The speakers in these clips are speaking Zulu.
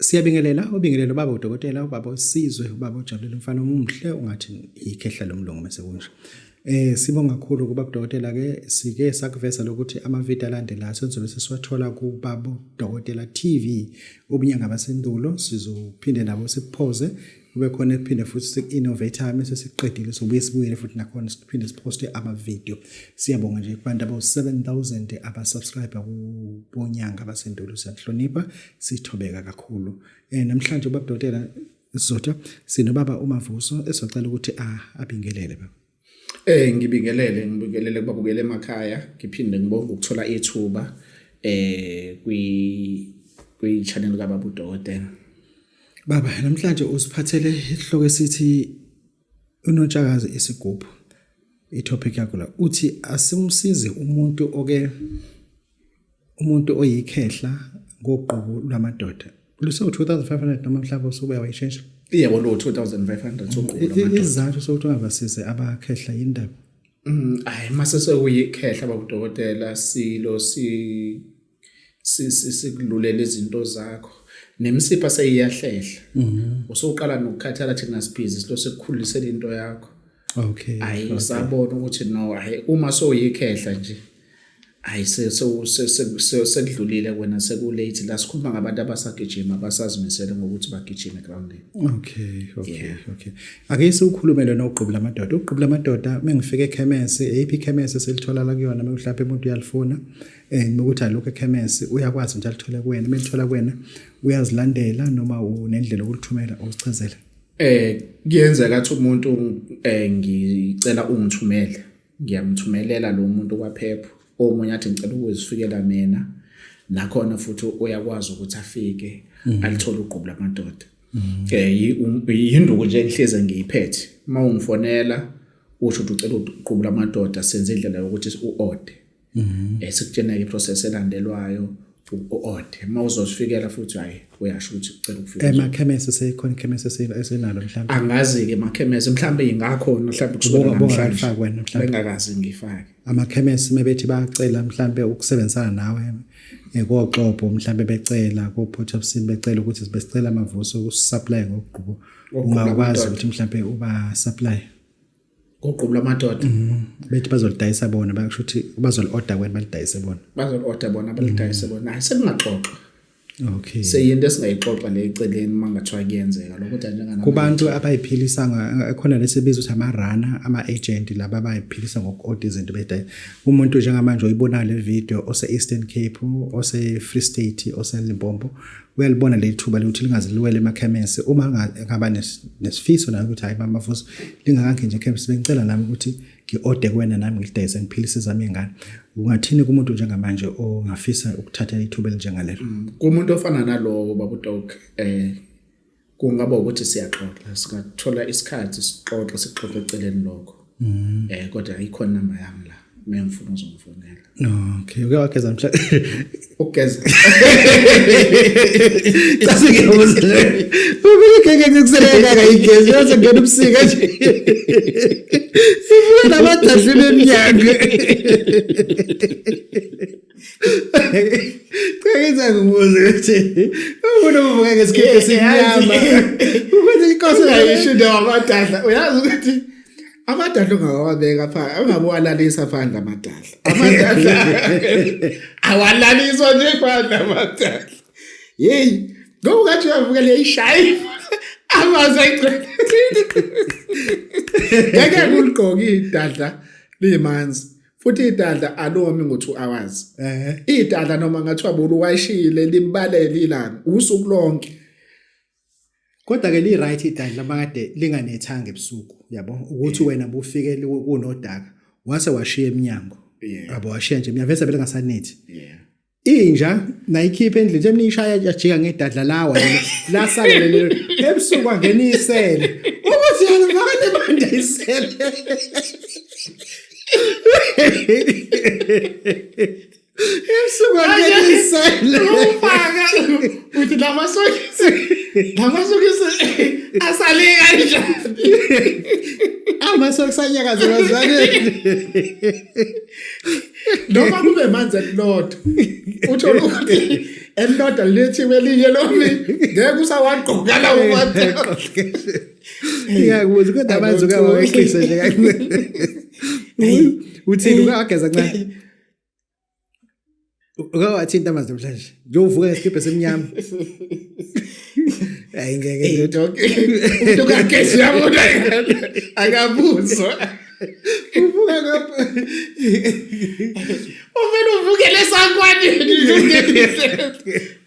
Siyabingelela, ubingelelo baba udokotela, ubaba osizwe, ubaba ojabulela umfana omuhle ungathi ikhehla lomlungu mase kunje. Sibonga kakhulu kuba udokotela ke sike sakuveza lokuthi ama video alandelayo senzobe sesiwathola kubaba udokotela TV ubunyanga basendulo sizophinde nabo siphoze kube khona ekuphinde futhi siku-innovate mese siqedile sobuye sibuyele futhi nakhona siphinde siposte ama-video. Siyabonga nje kubantu abawu-7000 abasubscribe kubonyanga basendulo, siyakuhlonipha sithobeka kakhulu. Namhlanje ubaba dokotela Zotha sinobaba uMavuso esizocela ukuthi abingelele baba. Ngibingelele ngibingelele kubabukela emakhaya ngiphinde ngibonge ukuthola ithuba kwi channel kababa udokotela. Baba namhlanje usiphathele isihloko esithi uNotshakazi isigubhu. I-topic yakho la uthi asimsize umuntu oke umuntu oyikhehla ngoqobo lwamadoda. Luse 2500 noma mhlawumbe usubuya wayishintsha. Yebo lo 2500 soqobo lwamadoda. Isizathu sokuthi ungabasize abakhehla yindaba. Ayi mase sekuyikhehla babudokotela silo si sikululela izinto zakho nemisipha seyiyahlehla. Usuqala nokukhathala thina sibhizi silo sikukhulisela into yakho. Okay. Ayi sabona ukuthi no hayi uma sowuyikhehla nje ayi sekudlulile kwena sekulate la sikhuluma ngabantu abasagijima abasazimisele ngokuthi bagijime groundini. Okay, okay, yeah. Okay. Ake siukhulume lona uqubula amadoda. Uqubula amadoda mengifika ekhemesi, eyiphi ikhemesi eselithola la kuyona mhlawumbe umuntu uyalifuna. Nokuthi alokho ekhemesi uyakwazi nje alithole kuwena, melithola kuwena uyazilandela noma unendlela yokulithumela usichazele. Kuyenzeka athi umuntu ngicela ungithumele. Ngiyamthumelela lo muntu kwaphepha. Omunye athi ngicela ukuzifikela mina. Nakhona futhi uyakwazi ukuthi afike alithole ugqubu lamadoda. Yinduku nje engihleze ngiyiphethe. Uma ungifonela usho ukuthi ucela ugqubu lamadoda senze indlela yokuthi uorder. Sikutshena iprocess elandelwayo uorder. Uma uzozifikela futhi hayi uyasho ukuthi ucela ukufika. Emakhemesi seyikhona ikhemesi esinalo mhlawumbe. Angazi ke emakhemesi mhlawumbe ingakhona mhlawumbe kusukela namhlanje. Wena mhlawumbe. Bengakazi ngifake. Amakhemesi mebethi bayacela mhlawumbe ukusebenzisana nawe koxopo mhlawumbe becela ko Port of Sin becela ukuthi sibesicela amavuso ukusupply ngokugqubo. Ungakwazi ukuthi mhlawumbe uba supply. Ngogqubu lamadoda. Bethi bazolidayisa bona basho ukuthi bazoli-order wena balidayise bona. Bazoli-order bona balidayise bona. Hayi sekungaxoxwa. Okay. Seyinto esingayixoxa le eceleni uma ngathiwa kuyenzeka lokho kodwa njenganamanje. Kubantu abayiphilisa khona lesibiza ukuthi ama-runner, ama-agent laba abayiphilisa ngoku-order izinto bedayisa. Umuntu njengamanje oyibonayo le video ose-Eastern Cape, ose-Free State, ose-Limpopo uyalibona leli thuba lokuthi lingaze liwele emakhemesi uma ngaba nesifiso naye ukuthi hayi mama Vusi lingakangeni nje ekhemesi bengicela nami ukuthi ngi-ode kuwena nami ngilidayise ngiphilise ezami iy'ngane. Ungathini kumuntu njengamanje ongafisa ukuthatha ithuba elinjengalelo? Kumuntu ofana nalowo baba uDog kungaba ukuthi siyaxoxa singathola isikhathi sixoxe sixoxe eceleni lokho. Kodwa ayikho inamba yami la mengifuna uzongifonela. Okay, uke wageza mhla ukugeza. Sase ngiyabuza nje. Ubike ngeke kuseleka kayigezi yaze ngena ubusika nje. Sifuna namadadlini emnyango. Cha ngithi ngibuze ukuthi ufuna ukuvuka ngesikipha esimnyama. Ukuthi inkosi Ungayisho into amadadla uyazi ukuthi amadadla ungawabeka phansi ungabowalalisa phandle amadadla. Amadadla awalaliswa nje phandle amadadla. Hey, ngoba ungathi uyavuka leyishaya amanzi ayigcwele. Ngeke kuligqoke idadla limanzi. Futhi idadla alomi ngo-2 hours. Idadla noma ngathiwa buluwashile libalele ilanga usuku lonke. Kodwa ke li right idadla makade linganethanga ebusuku yabo ukuthi wena bufike kunodaka wase washiya eminyango. Yabo washiya nje emnyango bese belingasanethi. Inja nayikhipha endlini nje niyishaya yajika ngedadla lawa lasala lelo ebusuku angena isele ukuthi yena makade manje isele. Ebusuku angenisele. Ufaka uthi lamasokisi lamasokisi asale kanjani? Amasokisi anyakaza bazaleni. Noma kube manzi elilodwa. Uthola ukuthi elilodwa lethiwe elinye lomi ngeke usawagqoka lawo manzi. Ngiyakubuza kodwa amanzi ukawehlise nje kancane. Uthini ukageza kancane? Uke wathinta amanzi namhlanje. Nje uvuka ngesikibha esimnyama. Hayi ngeke Hey, dog. Umuntu kagezi uyabona akabuzwa. Uvuka ngapha. Uvele uvukele esangwaneni ungenise.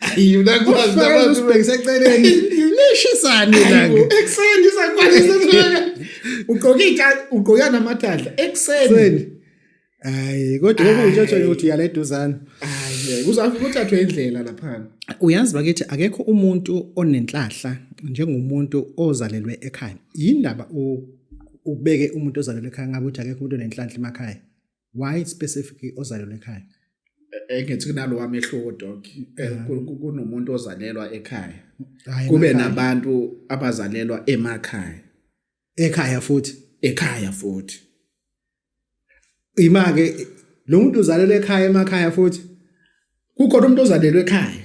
Ayi unakwazi Faka nabantu. usibhekise eceleni. Lishisani ilanga. Ekuseni isangwane sesibeka. Ugqoke ugqoka namatadla ekuseni. Ekuseni. Hayi kodwa kokuyintshontsho ukuthi uyala eduzane. Hayi kuzafika uthathwe indlela lapha. Uyazi bakithi akekho umuntu onenhlahla njengomuntu ozalelwe ekhaya. Yindaba ubeke umuntu ozalelwe ekhaya ngabe uthi akekho umuntu onenhlanhla emakhaya. Why specifically ozalelwe ekhaya? Engithi kunalo wamehluko dog. Kunomuntu ozalelwa ekhaya. Kube nabantu abazalelwa emakhaya. Ekhaya futhi. Ekhaya futhi. Ima ke lo muntu uzalelwe ekhaya emakhaya futhi. Kukhona umuntu ozalelwe ekhaya.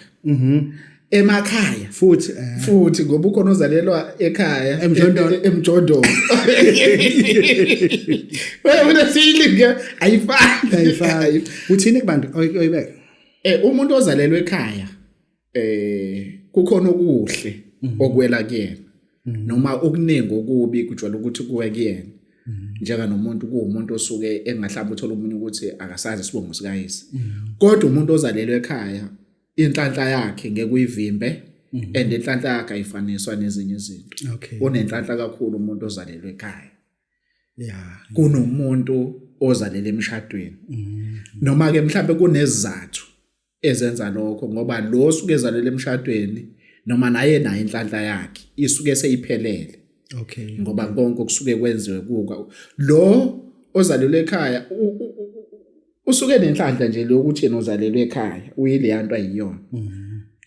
Emakhaya futhi futhi ngoba ukhona ozalelwa ekhaya emjondolo emjondolo. Wena siyilinge ayifani ayifani. Uthini kubantu oyibeka? Umuntu ozalelwe ekhaya kukhona okuhle okwela kuyena noma okuningi okubi kujwayele ukuthi kuwe kuyena njenga nomuntu kuwumuntu osuke engahlamba uthola umunye ukuthi akasazi isibongo sikayise kodwa umuntu ozalelwe ekhaya inhlanhla yakhe ngeke uyivimbe and inhlanhla yakhe ayifaniswa nezinye izinto. Unenhlanhla kakhulu umuntu ozalelwe ekhaya. Kunomuntu ozalelwe emshadweni. Noma ke mhlambe kunezizathu ezenza lokho ngoba lo osuke ezalelwe emshadweni noma naye naye inhlanhla yakhe isuke seyiphelele. Ngoba konke okusuke kwenziwe kuka lo ozalelwe ekhaya usuke nenhlanhla nje lokuthi yena ozalelwe ekhaya uyileya nto ayiyona.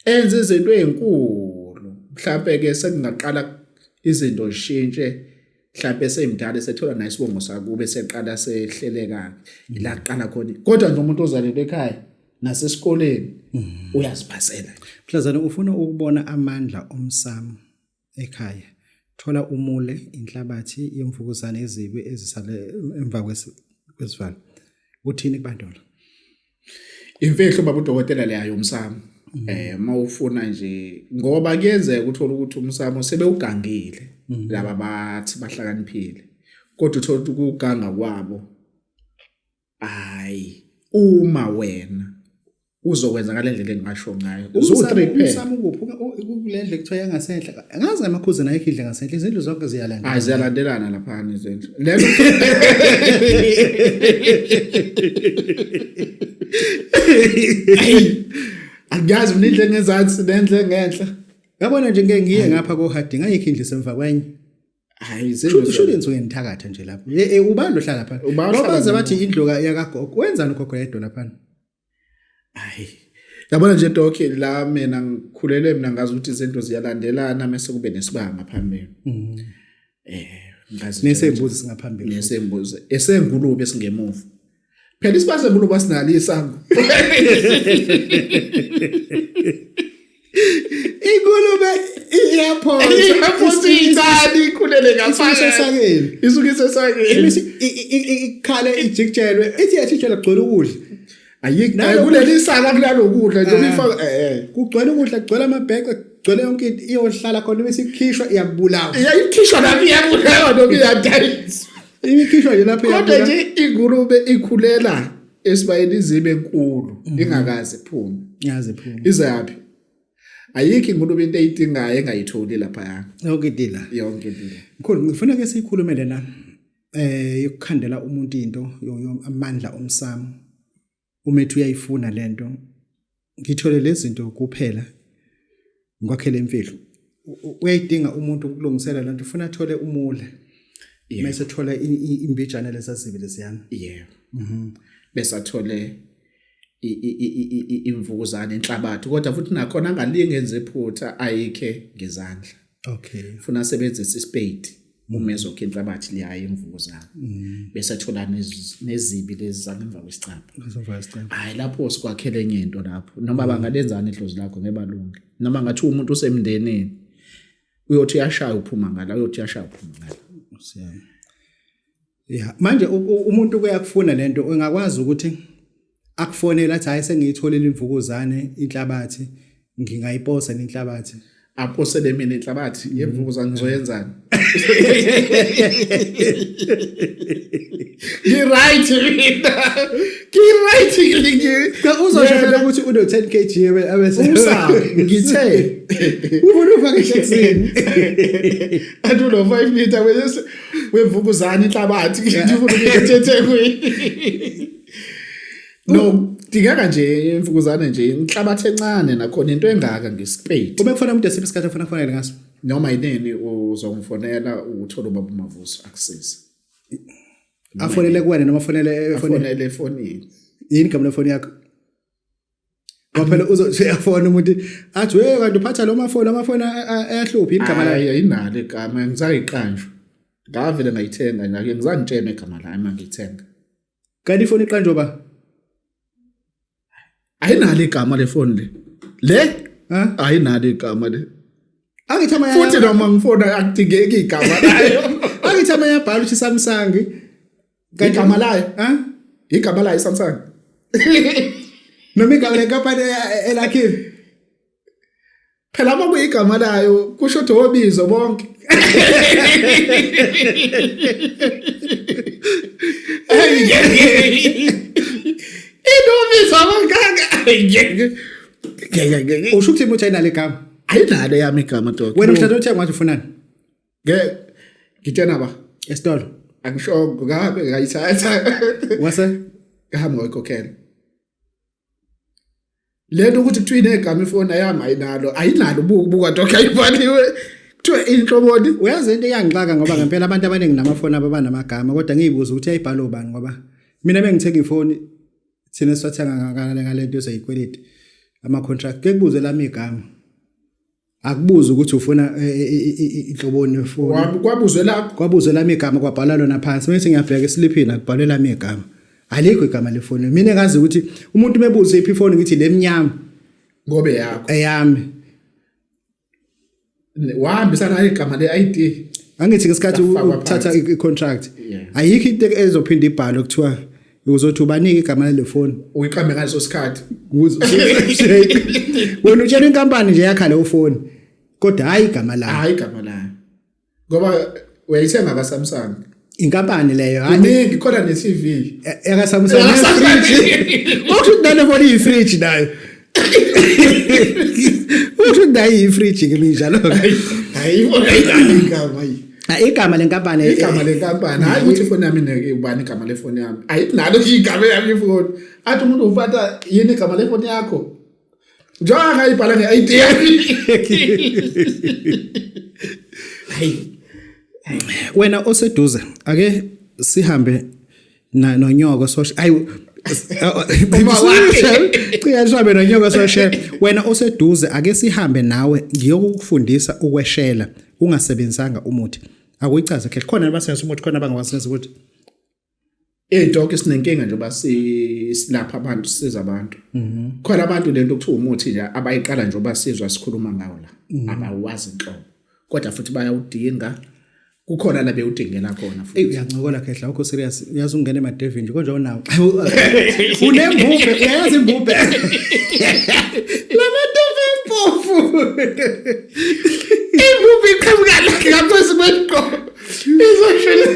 Enza izinto ezinkulu mhlambe ke sekungaqala izinto zishintshe mhlambe semdala esethola naye isibongo sakube seqala sehleleka ila kuqala khona kodwa nje umuntu ozalelwe ekhaya nasesikoleni uyaziphasela. Mhlazane ufuna ukubona amandla omsamo ekhaya thola umule inhlabathi yemvukuzane ezibi ezisale emva kwesivalo. Uthini kubantu? Imfihlo baba udokotela leya yomsamo. Mawufuna nje ngoba kuyenzeka uthola ukuthi umsamo sebewugangile laba bathi bahlakaniphile kodwa uthola ukuthi ukuganga kwabo hayi uma wena uzokwenza ngale ndlela engingasho ngayo uzu-3 kuphela. Umsamo ukuphi? Kule ndlu ekuthiwa yangasenhla. Angazi ngamakhuze nayo idle ngasenhla izindlu zonke ziyalandelana. Hayi ziyalandelana laphana izindlu. Lelo Angiyazi mina indlu engezansi nendlu engenhla. Yabona nje ngeke ngiye ngapha koHarding ayikho indlu esemva kwenye. Hayi izindlu. Shuthi ngisuke ngithakatha nje lapho. Ubani ohlala lapha? Ngoba baze bathi indlu yakagogo. Wenzani ugogo yedwa lapha? Hayi. Yabona nje Doc la mina ngikhulele mina ngazi ukuthi izinto ziyalandelana mase kube nesibanga phambili. Ngazi nesembuzi singaphambili. Nesembuzi esengulube singemuva. Phela isibanga sengulube asinalo isango. Ingulube iyaphonsa. Iyaphonsa incane ikhulele ngaphakathi. Isesakeni. Isuke isesakeni. Bese ikhale ijikijelwe. Ithi yajikijelwa kugcwele ukudla. Ayikho kuleli saka kulalo kudla nje uyifaka Kugcwele ukudla, kugcwele amabhece, kugcwele yonke into iyohlala khona bese ikhishwa iyabulawa. Iyayikhishwa lapho iyabulawa noma iyadayiswa. Ibikhishwa nje lapho Kodwa nje ingulube ikhulela esibayeni izibe enkulu ingakaze iphume. Yazi iphume. Ize yaphi? Ayikho ingulube into eyidingayo engayitholi lapha. Yonke into la. Yonke into. Mkhulu ngifuna ke siyikhulumele la. Yokukhandela umuntu into amandla omsamo. Umethu uyayifuna lento. Ngithole lezi zinto kuphela ngikwakhele imfihlo. Uyayidinga umuntu ukulungisela lento ufuna athole umule. Mase thola imbijana lezazibi leziyana. Yebo. Bese athole Imvukuzane inhlabathi, kodwa futhi nakhona angalinge enze iphutha ayikhe ngezandla. Funa asebenzise isipedi uma ezokha inhlabathi leyayo imvukuzane, bese ethola nezibi lezi zangemva kwesicabha. Ngemva kwesicabha. Hayi, lapho sikwakhele enye into lapho, noma bangalenzani idlozi lakho ngebalunge, noma ngathi umuntu usemndenini uyothi uyashaya uphuma ngala, uyothi uyashaya uphuma ngala. Siyami. Ya, manje umuntu kuyakufuna lento, ungakwazi ukuthi akufonele athi hayi, sengiyitholile imvukuzane inhlabathi, ngingayiposa nenhlabathi? Aposele mina inhlabathi yemvukuzane, ngizoyenzani? Ngi-right mina, ngi-right. Uzosho phela ukuthi uno 10 kg abese Usabe ngithe ufuna ufake etekisini. Athi uno 5 liter wemvukuzane inhlabathi, ngifuna ukuyithethe eThekwini. No, dingeka nje imvukuzane nje inhlabathi encane, nakhona into engaka ngesipedi. Ube kufana umuntu esiphi isikhathi ofuna kufonele ngaso? Noma yinini uzongifonela, uthola ubaba uMavuso akusize. Afonele kuwena noma afonele efonini? Afonele efonini. Yini igama lefoni yakho? Ngoba phela uzothi uyafona umuntu athi, "Hey, kanti uphatha lo mafoni, amafoni ayahlupha." Yini igama layo? Hayi, ayinalo igama, ngisayiqanjwa, ngavele ngayithenga nje, ngizangitshena igama layo uma ngiyithenga. Kanti ifoni iqanjwa ba? Ayinalo igama le phone le. Ha? Ayinalo igama le. Angithi amanye Futhi noma ngifona akudingeki igama layo. Angithi amanye abhala ukuthi Samsung. Igama layo? Ha? Igama layo Samsung. Noma igama lenkampani elakhile. Phela uma kuyigama layo kusho ukuthi obizo bonke. Hey, inobizo abangaka. Usho ukuthi imuthi ayinalo igama? Ayinalo yami igama, dog. Wena mhlawumbe uthenga wathi ufunani? Nge ngitshena ba Esitolo. Angisho, ngabe ngayithatha. Wase ngahamba ngayikhokhela. Lento ukuthi kuthiwa inegama ifoni yami, ayinalo, ayinalo. Buka, buka dog, ayibhaliwe. Kuthiwa inhloboni. Uyazi into iyangixaka, ngoba ngempela abantu abaningi namafoni abo banamagama, kodwa ngiyibuza ukuthi ayibhalwe ubani, ngoba mina bengithenga ifoni, thina siwathenga ngalento eseyikweleti, ama contract, ke kubuze lami igama, akubuze ukuthi ufuna inhloboni yefoni. Kwabuzwe lakho? Kwabuzwe lami igama, kwabhalwa lona phansi. Mase ngiyabheka esiliphini, akubhalwe lami igama, alikho igama lefoni. Mina ngazi ukuthi umuntu mebuze iphi ifoni, ngithi lemnyama. Ngobe yakho. Eyami. Wahambisana igama le-ID. Angithi ngesikhathi Lafakwa uthatha phansi. i-contract ayikho into ezophinda ibhalwe kuthiwa uzothi ubanike igama lale foni. Uyiqambe ngaleso sikhathi. Wena utshela inkampani nje yakha leyo foni, kodwa hayi igama layo. Hayi igama layo, ngoba uyayithenga ka-Samsung. Inkampani leyo, hayi. Kuningi khona ne-TV. Eka Samsung. Okusho ukuthi nale foni iyi-fridge nayo. Usho ukuthi nayo iyi-fridge ke minjalo. Hayi, ifoni ayinalo igama, hayi. Ah, igama lenkampani. Igama lenkampani, hayi ukuthi ifoni yami ubani igama lefoni yami. Ayinalo nje igama yami ifoni. Athi umuntu ufata yini igama lefoni yakho, njengoba ngayibhala nge-ID yami, hayi. Wena oseduze, ake sihambe na nonyoko soshe, ayi. Uma wakhe. Cika sihambe nonyoko soshe. Wena oseduze, ake sihambe nawe ngiyokufundisa ukweshela ungasebenzisanga umuthi. Akuyichaze khe, khona abasebenzisa umuthi, khona abangawasebenzisa ukuthi Ey'ntoke sinenkinga njengoba silapha abantu, sisiza abantu. Khona abantu lento kuthiwa umuthi nje abayiqala njengoba sizwa sikhuluma ngawo la, abawazi inhlobo, kodwa futhi bayawudinga, kukhona la bewudingela khona Ey, futhi. Uyancokola khehla, awukho serious. Uyazi ungena emadevini nje konje unawo. Unembubhe, uyayazi imbubhe. Lamadevi empofu. Imbubhe iqhamuka la ngaphezu kweqolo, izoshela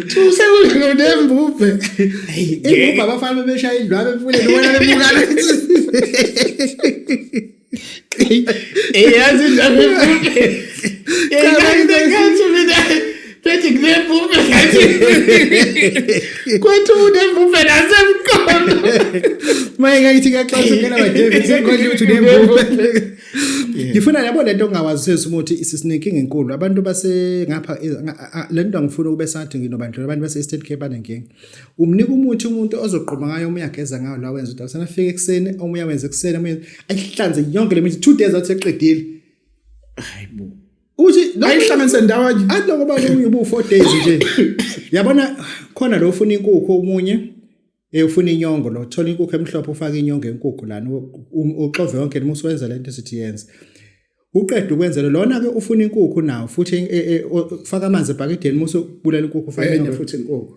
thuse unembubhe. Imbubhe, abafana bebeshaya indlwabe emfuleni, wena bebukana. Eyazi njalo imbubhe, ngathi mina bethi kunembubhe, ngathi kwethu unembubhe nasemqondo. Maye ngayithi kuyaxoxa ngena baDavid sengodla ukuthi unembube. Ngifuna yabo lento ongawazi sesi umuthi sisinenkinga enkulu. Abantu base ngapha lento angifuni ukube sathi nginobandlululo abantu base Eastern Cape banenkinga. Umnika umuthi umuntu ozoqoma ngayo omunye ageza ngayo la wenza ukuthi afike ekuseni omunye awenze ekuseni omunye ayihlanze yonke le mithi 2 days athi eqedile. Hayibo. Uthi ayihlanganise ndawonye. Athi lokho ba lomunye ubu 4 days nje. Yabona khona lo ufuna inkukhu omunye Eh ufuna inyongo lo thola inkukhu emhlophe ufake inyongo enkukhu lana uxove yonke noma usuwenza lento esithi yenze. Uqeda ukwenzela lona ke ufuna inkukhu nawo futhi e, e, ufaka amanzi ebhakedeni musu ubulala inkukhu ufake inyongo futhi inkukhu.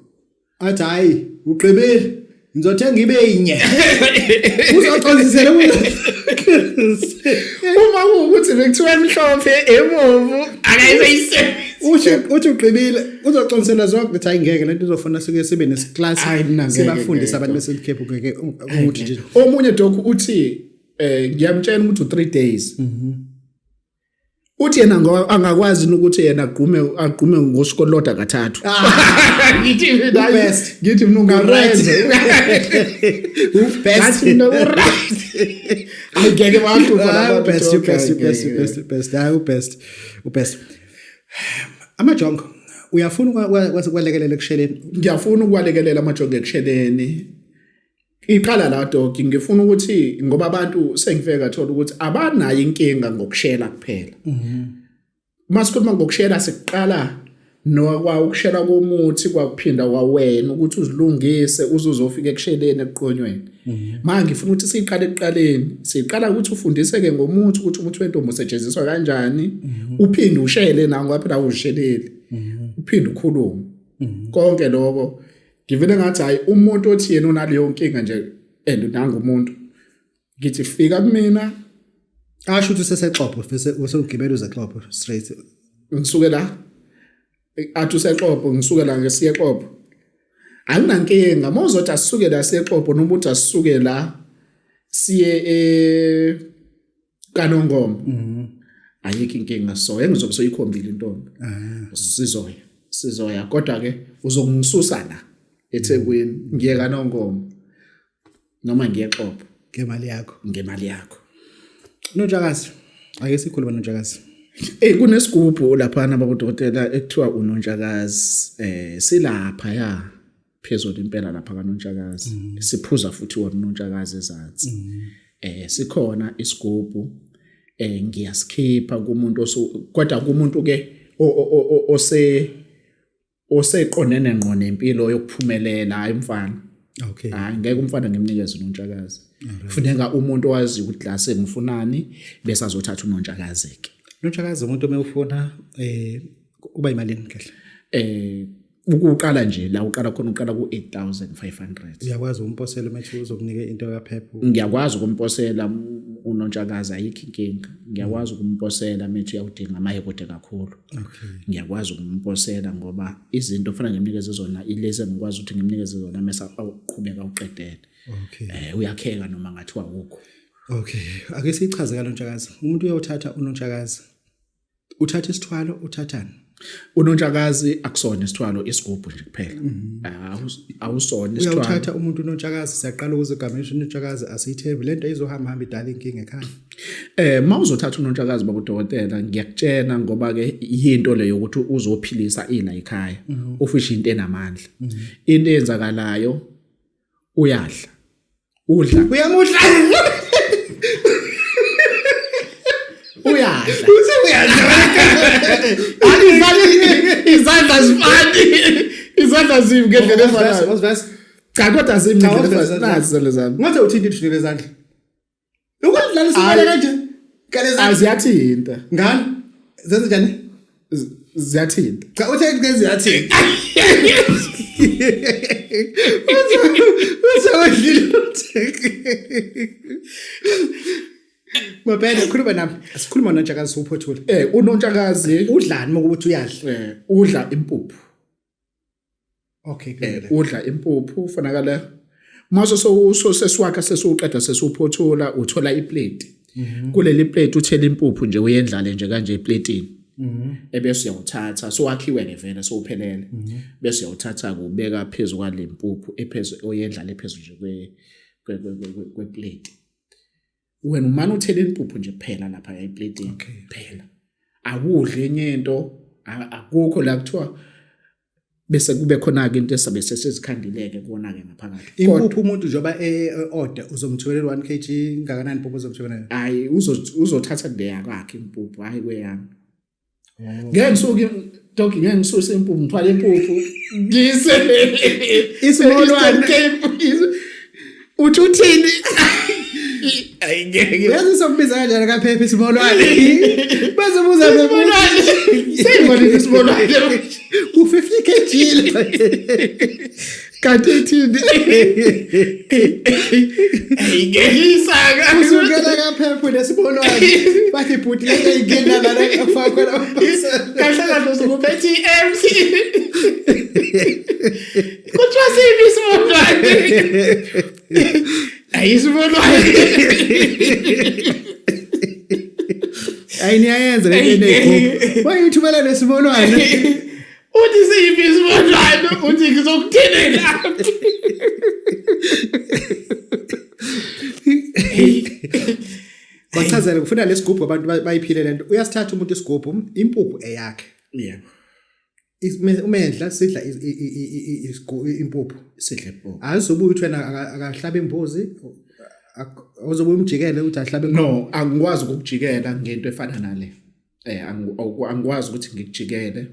Athi hayi ugqibile ngizothenga ibe yinye. Uzoxolisa Uma kuwukuthi bekuthiwa emhlophe emomvu akayiseyisebenzise. Uthi uthi ugqibile uzoxolisela zonke ukuthi hayi ngeke lento izofuna sike sibe nesiklasi sibafundise abantu beseCape ngeke ukuthi nje. Omunye doc uthi eh ngiyamtshela ukuthi u3 days. Mhm. Uthi yena angakwazi ukuthi yena agqume agqume ngosikoloda kathathu. Ah. Ngithi mina best. Ngithi mina ungarenze. U best. Ngathi mina u right. Ayigeke bahlupha laba. Best, best, best, best, best. Hayi u best. U best. Amajongo uyafuna ukwelekelela ekusheleni? Ngiyafuna ukwalekelela amajongo ekusheleni. Iqala la dog ngifuna ukuthi ngoba abantu sengifike ngathola ukuthi abanayo inkinga ngokushela kuphela. Mhm. Uma sikhuluma ngokushela siqala nokwa ukushela komuthi kwakuphinda kwawena ukuthi uzilungise uze uzofika ekusheleni ekuqonyweni. Mhm. Manje ngifuna ukuthi siqale ekuqaleni, siqala ukuthi ufundiseke ngomuthi ukuthi umuthi wentombi usetshenziswa kanjani, mhm. uphinde ushele nawo ngoba phela awuzisheleli. Mhm. Uphinde ukhulume. Konke lokho ngivele ngathi hayi umuntu othi yena unaleyo nkinga nje and nangu umuntu ngithi fika kumina asho ukuthi usesexobho bese usewugibela uzexobho straight ngisuke la athi usexobho ngisuke la ngesiye exobho anginankinga uma uzothi asisuke la siye exobho noma uthi asisuke la siye e kaNongoma mhm. ayikho inkinga so engizobe soyikhombile intombi ah. sizoya sizoya kodwa ke uzokungisusa la eThekwini ngiye kaNongoma noma ngiye eXobho ngemali yakho ngemali yakho Nontshakazi ake sikhulume nontshakazi Eh kunesigubhu laphana babudokotela ekuthiwa unontshakazi eh silapha ya phezulu impela lapha kanontshakazi mm. siphuza futhi wona unontshakazi ezansi mm. eh sikhona isigubhu eh ngiyasikhipha kumuntu kodwa kumuntu ke ose oseqondene ngqo nempilo yokuphumelela hayi umfana okay hayi ngeke umfana ngimnikeze unontshakazi kufuneka umuntu owazi ukuthi la sengifunani bese azothatha unontshakazi ke unontshakazi umuntu uma ufuna eh uba imalini kahle eh ukuqala nje la uqala khona uqala ku-8500 uyakwazi ukumposela uma ethi uzokunika into kaphepha ngiyakwazi ukumposela unontshakazi ayikho inkinga ngiyakwazi ukumposela methi uyawudinga maye kude kakhulu okay ngiyakwazi ukumposela ngoba izinto kufanele ngimnikeze zona ilezi engikwazi ukuthi ngimnikeze zona mese awuqhubeka uqedele okay eh uyakheka noma ngathiwa akukho okay ake siyichaze kalontshakazi umuntu uyawuthatha unontshakazi Uthatha isithwalo uthathani? Unontshakazi akusona isithwalo isigubhu nje kuphela. Mhm. Awusona isithwalo. Uyawuthatha umuntu unontshakazi siyaqala ukuzigamisha unontshakazi asiyithembi lento izohamba hamba idala inkinga ekhaya. Eh mawuzothatha unontshakazi babudokotela ngiyakutshena ngoba ke yinto leyo ukuthi uzophilisa ila ekhaya. Mhm. Ufisha into enamandla. Mhm. Into eyenzakalayo uyadla udla uyamudla uyadla uthe uyadla izandla zifani izandla zimi ngendlela efanayo cha kodwa zimi ngendlela efanayo nazi izandla zami ngathi uthinta into lezandla ukudlala isibale kanje ngale zandla ziyathinta ngani zenze njani ziyathinta cha uthe ke ziyathinta uthe udlile Mabhele khuluma nami sikhuluma nontshakazi uphothule eh unontshakazi udlani mokuthi uyadla eh udla impuphu Okay eh, udla impuphu ufanakala mase sesiwakha sesiwuqeda sesiwuphothula uthola iplate mhm. kuleli plate uthela impuphu nje uyendlale nje kanje eplatini mhm. ebese uyawuthatha sowakhiwe ke vele sowuphelele mhm. bese uyawuthatha kubeka phezulu kwale mpuphu ephezulu oyendlale phezulu nje kwe kweplate. Wena umane uthele impuphu nje kuphela lapha eplatini kuphela. Awudli enye into, akukho la kuthiwa bese kube khona ke into esabe sesizikhandileke kuona ke ngaphakathi. Impuphu umuntu njengoba e-order uzomthumelela 1 kg ngakanani impuphu uzomthumelela? Hayi uzothatha leya kwakhe impuphu hayi kweyami. Oh. Ngeke ngisuke dog ngeke ngisuse impuphu ngithwale impuphu ngise isimolwane uthi uthini ayi ngeke yazi sokubiza kanjani kaphepha isimolwane bazobuza isimolwane seyibonile isimolwane ku 50 kg kanti ithini ayingeyisaka usukela kaphephu nesibonwane bathi bhuti lento ingena lana akufaka khona kahle kahle usukuphethe i-MC kuthiwa siphi isibonwane ayisibonwane ayi niyayenza lento enegroup wayithumela nesibonwane uthi siyiphi isibonwane uthi ngizokuthelela bachazele kufuna lesigubhu abantu bayiphile lento uyasithatha umuntu isigubhu impuphu eyakhe yebo umendla sidla impuphu sidla impuphu ayizobuya ukuthi wena akahlaba imbuzi awuzobuya umjikele ukuthi ahlabe no angikwazi ukukujikela ngento efana nale eh angikwazi ukuthi ngikujikele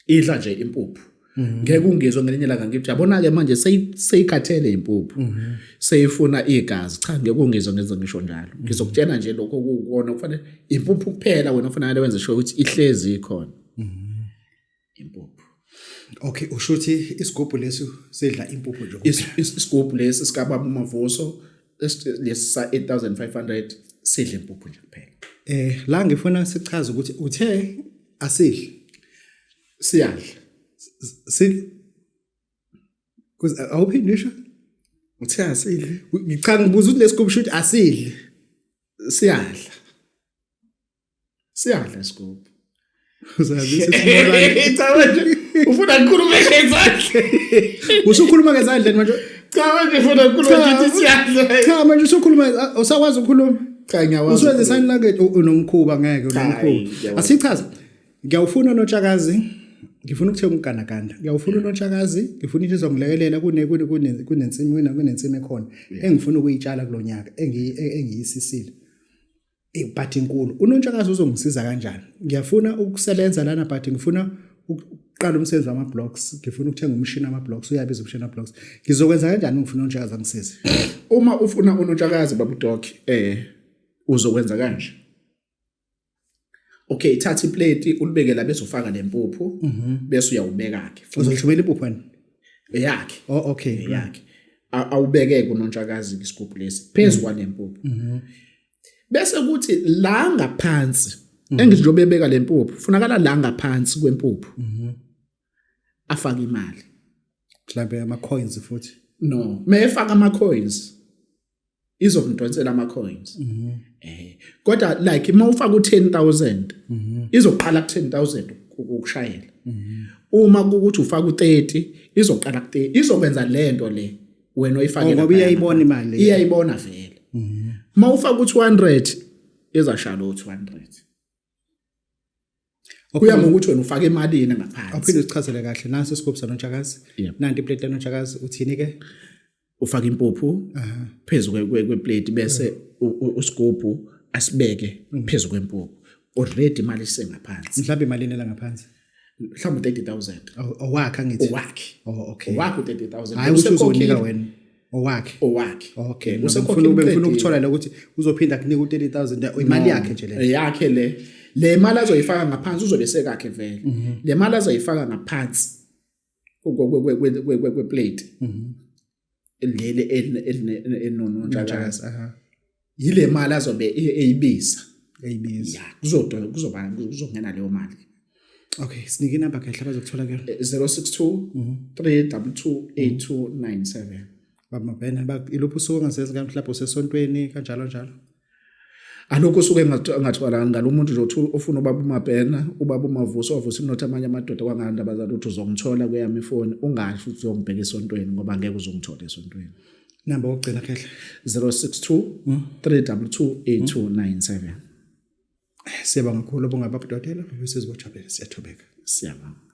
idla nje impuphu mhm. ngeke ungizwe ngelinye ilanga ngithi yabona ke manje seyikhathele impuphu mhm. seyifuna igazi cha ngeke ungizwe ngenze ngisho njalo mhm. ngizokutshela nje lokho kuwukona kufanele impuphu kuphela wena ufanele wenze sure ukuthi ihlezi ikhona impuphu okay usho ukuthi isigubhu lesi sidla impuphu nje isigubhu lesi sikababa uMavuso lesi sa 8500 sidla impuphu nje kuphela eh la ngifuna sichaze ukuthi uthe asidli siyadla si awuphinde usho uthe asidli cha ngibuza ukuthi lesigubhu shuthi asidli siyadla Siyadla isigubhu. Uzabisa isimolwane. Cha manje ufuna ngikhulume ngezandla. Usukhuluma ngezandla manje. Cha manje ufuna ngikhulume ngithi siyadla. Cha manje usukhuluma usakwazi ukukhuluma. Cha ngiyakwazi. Usuwenza sign language unomkhuba ngeke unomkhuba. Asichaze. Ngiyawufuna notshakazi. Ngifuna ukuthenga umganaganda. Ngiyawufuna unotshakazi, ngifuna into ezongilekelela kune kune kunensimi kunensimi ekhona engifuna ukuyitshala kulonyaka engiyisisile. But inkulu. Unontshakazi uzongisiza kanjani? Ngiyafuna ukusebenza lana but ngifuna ukuqala umsebenzi wama blocks, ngifuna ukuthenga umshini ama blocks, uyabiza umshini ama blocks. Ngizokwenza kanjani ngifuna unontshakazi angisize? Uma ufuna unontshakazi babu Doc eh uzokwenza kanje. Okay, thatha iplate ulibeke la bese ufaka lempuphu bese uyawubeka ke. Uzothumela impuphu wena? Eyakhe. Oh okay. Eyakhe. Awubeke kunontshakazi isigubhu lesi phezu kwalempuphu. Bese kuthi la ngaphansi engithi njengoba ebeka lempuphu funakala la ngaphansi kwempuphu. Afake imali. Mhlambe ama coins futhi. No, mefaka ama coins. Izomdonsela ama coins. Eh kodwa like uma ufaka u10000 izoqala ku 10000 ukushayela. Uma kukuthi ufaka u30 izoqala ku 30 izokwenza lento le wena oyifake Oh, ngoba iyayibona imali. Iyayibona vele. Uma ufaka u200 izashaya lo 200. Kuya ngokuthi wena ufake imalini ngaphansi. Awuphinde usichazele kahle nansi isigubhu sanontshakazi. Nanti iplate yanontshakazi uthini ke? Ufaka impuphu phezu kweplate bese usigubhu asibeke phezu kwempuphu. Already imali isengaphansi. Mhlawumbe imali la ngaphansi. Mhlawumbe 30000. Owakhe angithi. Owakhe. Oh okay. Owakhe u30000. Hayi ukuthi uzonika wena. Owakhe. Owakhe. Okay. Usekhona ube ngifuna ukuthola la ukuthi uzophinda kunika u30000 imali yakhe nje le. Yakhe le. Le mali azoyifaka ngaphansi uzobe sekakhe vele. Le mali azoyifaka ngaphansi kwe plate. Leli elinontshakazi. Yile mali azobe eyibiza. Eyibiza. Ya, kuzodo kuzoba kuzongena leyo mali. Okay, sinike inamba kahle abazokuthola kuyona. 062 322 8297. Baba Mabena, iluphi usuku ongazenzi mhlawumbe usesontweni kanjalo njalo. Alokho usuke engatholakali ngalo umuntu nje uthi ufuna ubaba uMabhena, ubaba uMavuso wavusa umnotho amanye amadoda kwangandaba zalutho uzongithola kweyami ifoni ungasho ukuthi uzongibheka esontweni ngoba ngeke uzongithola esontweni. Namba wokugcina khehla. 062 322 8297. Siyabonga kakhulu, bonga baba dokotela, bese sizojabulela, siyathobeka. Siyabonga.